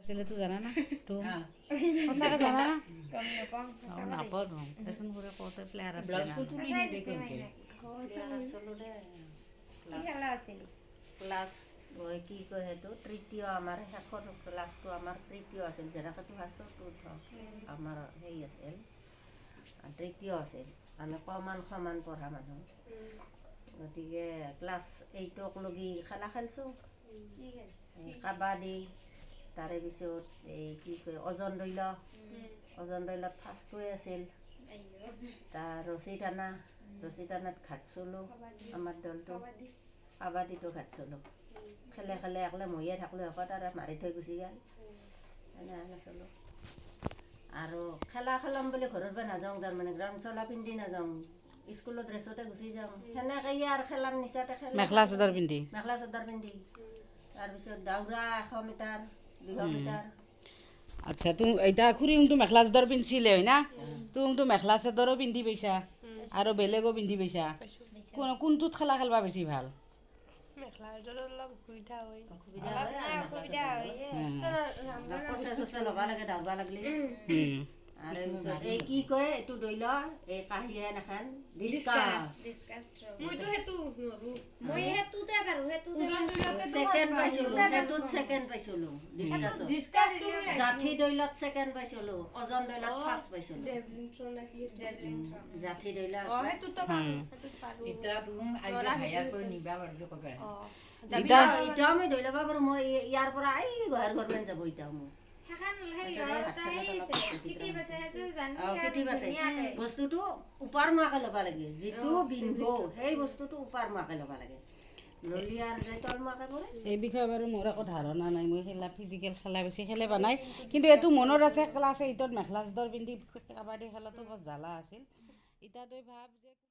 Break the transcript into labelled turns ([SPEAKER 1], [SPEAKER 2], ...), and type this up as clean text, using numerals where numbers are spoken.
[SPEAKER 1] আছিলে তো জানা না তো? সঁচাকে জানা না?
[SPEAKER 2] গম নাপাওঁ।
[SPEAKER 1] অ, নাপাওঁ দেখোন। দেচোন, খুৰী কওঁতে প্লেয়াৰ আছিলে না?
[SPEAKER 3] ব্লাউজটো তুলি নিদে কেনেকে?
[SPEAKER 4] প্লেয়াৰ আছিলোঁ দে।
[SPEAKER 2] কি খেলা আছিল?
[SPEAKER 4] ক্লাছ কি কয় সেইটো, তৃতীয়, আমাৰ শেষৰ ক্লাছটো আমাৰ তৃতীয় আছিল। যেনেকৈ ফাৰ্ষ্ট, চতুৰ্থ, আমাৰ হেৰি আছিল, তৃতীয় আছিল। আমি কমান সমান পঢ়া মানুহ, গতিকে ক্লাছ এইটক লগি খেলা খেলছোঁ।
[SPEAKER 2] কি খেলছে?
[SPEAKER 4] এই কাবাডী, তাৰে পিছত এই কি কয়, অজন দৈল। অজন দৈলত ফাৰ্ষ্টটোৱে আছিল। তাৰ ৰছী টানা, ৰছী টানাত ঘাটছিলোঁ আমাৰ দলটো। কাবাডীটো ঘাটছিলোঁ। খেলে খেলে একলে মৰিয়ে থাকিলোঁ শেষত আৰু মাৰি থৈ গুচি গ'ল। এনেহেন আছিলোঁ। আৰু খেলা খেলাম বুলি ঘৰৰ পৰা নাযাওঁ, তাৰমানে গ্ৰাউণ্ড চোলা পিন্ধি নাযাওঁ, স্কুলৰ ড্ৰেছতে গুচি যাওঁ। সেনেকৈ আৰু খেলাৰ নিচাতে খেলে।
[SPEAKER 1] মেখেলা চাদৰ পিন্ধি?
[SPEAKER 4] মেখেলা চাদৰ পিন্ধি। তাৰপিছত দাউৰা 100 মিটাৰ, 200 মিটাৰ।
[SPEAKER 1] আচ্ছা, তুমি এতিয়া খুৰীহঁতো মেখেলা চাদৰ পিন্ধিছিলে হয় না? তুমিতো মেখেলা চাদৰো পিন্ধি পাইছা আৰু বেলেগো পিন্ধি পাইছা। কোনটোত খেলা খেলবা বেছি ভাল?
[SPEAKER 2] মেখেলা চাদৰ অলপ অসুবিধা হয়।
[SPEAKER 4] অসুবিধা হয় আৰু মেখেলা
[SPEAKER 2] অসুবিধা
[SPEAKER 4] চাদৰ।
[SPEAKER 2] হয়।
[SPEAKER 4] পচে চচে ল'ব লাগে দাউৰবা লাগলি। আৰু পিছত এই কি কয় এইটো দৈল, এই কাঁহী এখন, ডিছকাছ।
[SPEAKER 2] ডিছকাছ। মইতো সেইটো নোৱাৰো। মই সেইটোতে পাৰো, সেইটোতে।
[SPEAKER 4] ছেকেণ্ড পাইছিলোঁ সেইটোত, ছেকেণ্ড পাইছিলোঁ ডিছকাছত। যাঠি দৈলত ছেকেণ্ড পাইছিলোঁ, অজন দৈলত ফাৰ্ষ্ট পাইছিলোঁ। যাঠি দৈলত।
[SPEAKER 3] এতিয়া তুমি আহিলে হায়াৰ কৰি নিবা পাৰিবি ক'বা।
[SPEAKER 1] এতিয়া
[SPEAKER 4] এতিয়াও মই দৈ ল'ব পাৰোঁ। মই ইয়াৰ পৰা এই গোহাঁইৰ ঘৰমান যাব এতিয়াও মোৰ।
[SPEAKER 2] সেইখন হেৰি।
[SPEAKER 4] অঁ, কিটিপ আছে। বস্তুটো ওপৰমুৱাকে ল'ব লাগে। যিটো বিন্ধো, সেই বস্তুটো ওপৰমুৱাকে ল'ব লাগে। ললি আৰু যাই তলমুৱাকে পৰে।
[SPEAKER 1] এই বিষয়ে বাৰু মোৰ একো ধাৰণা নাই। মই খেলা, ফিজিকেল খেলা বেছি খেলে পোৱা নাই। কিন্তু এইটো মনত আছে, ক্লাছ এইটত মেখেলা চাদৰ পিন্ধি কাবাডী খেলাটো বৰ জ্বালা আছিল। এতিয়া তই ভাব যে